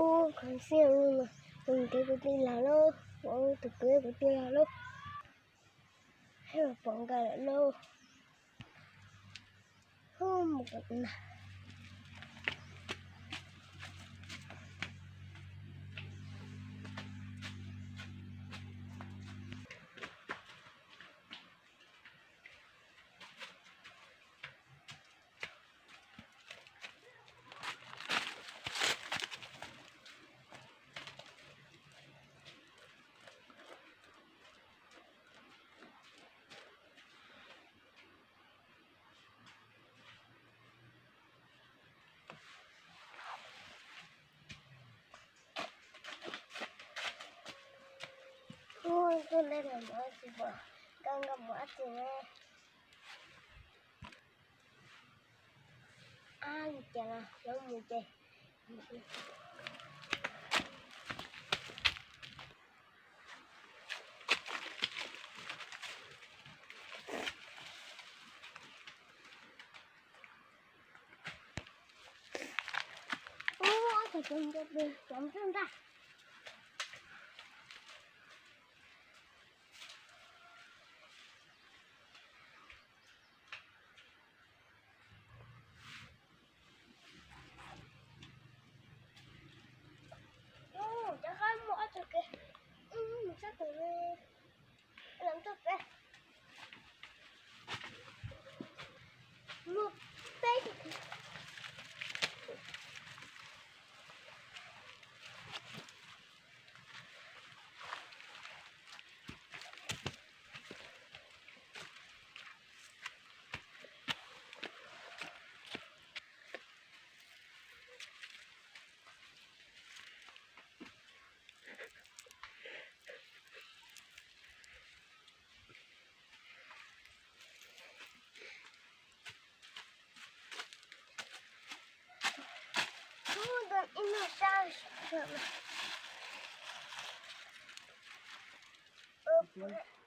Ub, khov xiab no, tus kwv kuv tij laug lauj, tus kwv kuv tij laug lauj, pom nkawd lawm lauj. Hu mus na. Ub, tuaj ntej los mus tsis pom nkawd, nkawd mus dab tsi ne. Ab, li cas los yuav mus ces. Ub, ob tug cov ntsuj ntag. Ub, cov qab muaj ob txoj kev, mus sab twg ne, los tuaj peb, muaj peb.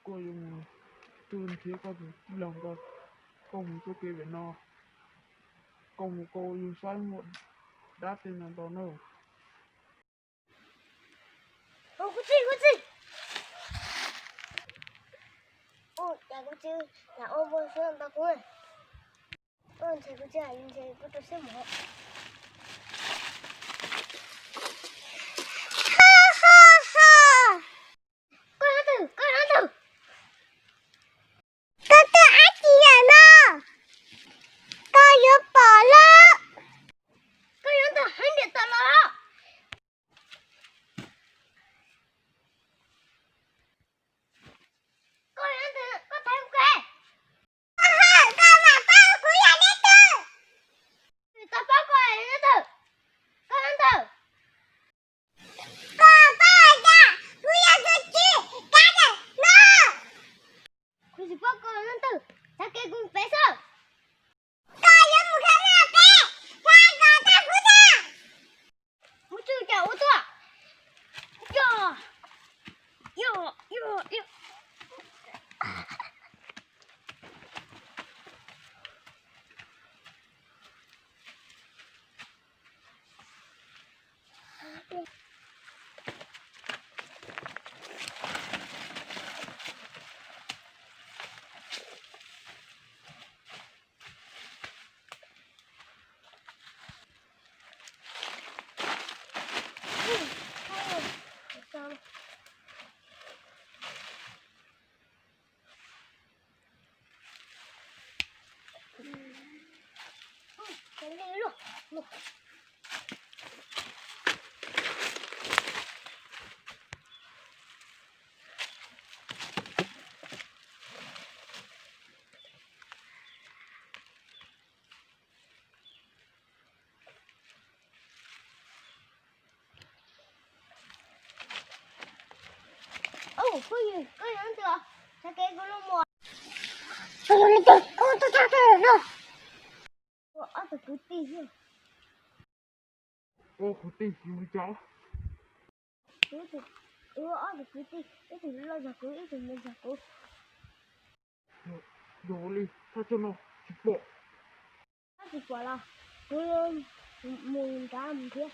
Koj yuav mus twg nrhiav koj tus tij laug ko, koj mus txoj kev pem no, koj mus koj yug saib muaj dab tsi no ntau na. Kuv tsis, kuv tsis. Ua cas kuv tsis lam ua npau suav ntau kuv. Ua ntshe kuv tsis hais ntshe kuv rau siab mov. Koj yog twg, koj yog twg? Koj twb ab tsi yam no, koj yuav pom lawm. Koj yuav ntawm heev ntiam tawm los. Koj yuav ntawm, koj thaiv kuv. Koj mam paub kuv yog leej twg. Tau paub koj yog leej twg. Koj yuav ntawm. Koj paub hais tias kuv yog tus tswv kav ntawm no. Kuv tsis paub koj leej twg, txav kev kuv pem xwb. Koj yuav mus khav noj peb, khav kom tag kuv tag. Mus tswj cas ua tuaj. Yog, yog, yog, yog. Ub, phooj ywg, koj yog leej twg? Txav kev kuv los mus. Koj yog leej twg? Koj tuaj txog twg no? Ua ob tug kwv tij. Ua kwv tij li cas? Ua ob tug kwv tij, ib tug los zog kuv, ib tug los zog kuv. Yog li thaj chaw no tsis pom. Tsis pom los kuv mus nrad mus thiab.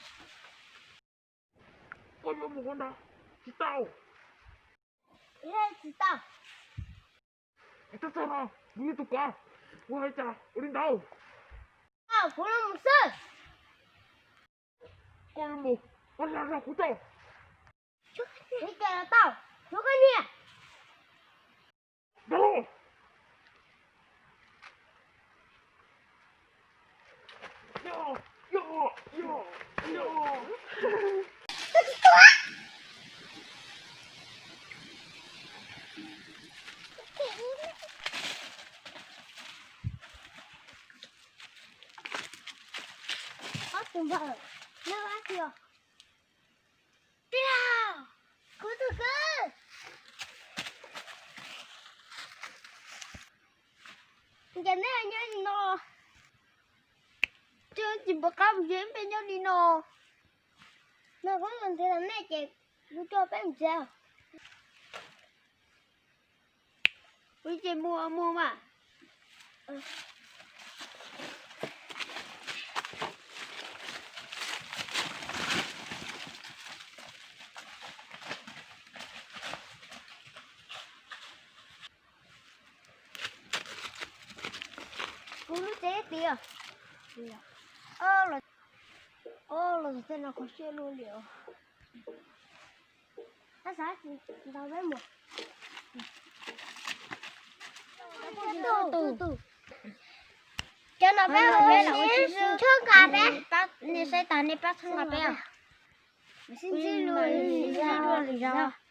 Koj yuav mus qhov ntawd tsis tau. Tsis tau. Txhob txog no, kuv yog tus kov, kuv hais cas ua li ntawd. Kuv los mus xwb. Koj yuav mus, koj hla zog kuv tau. Kuv ces los tau, tshuav koj niag. Ob tug npawg, neb ua dab tsi os? Tij laug, kuv tus kwv. Ces neb nyob li no, tsis pom qab mus ze peb nyob li no. No kuv tus nthwv los nej ces kuv coj peb mus tsev. Kuv ces mus mus mas. Kuv lub tsev tiag. Los tej no kho siab luaj li os. Tab sis ntau peb mus. Cov no peb ua peb los ua tsis tshuab nqa peb. Nej saib tas nej pab txhob nqa peb. Sib ntsib luaj li zog.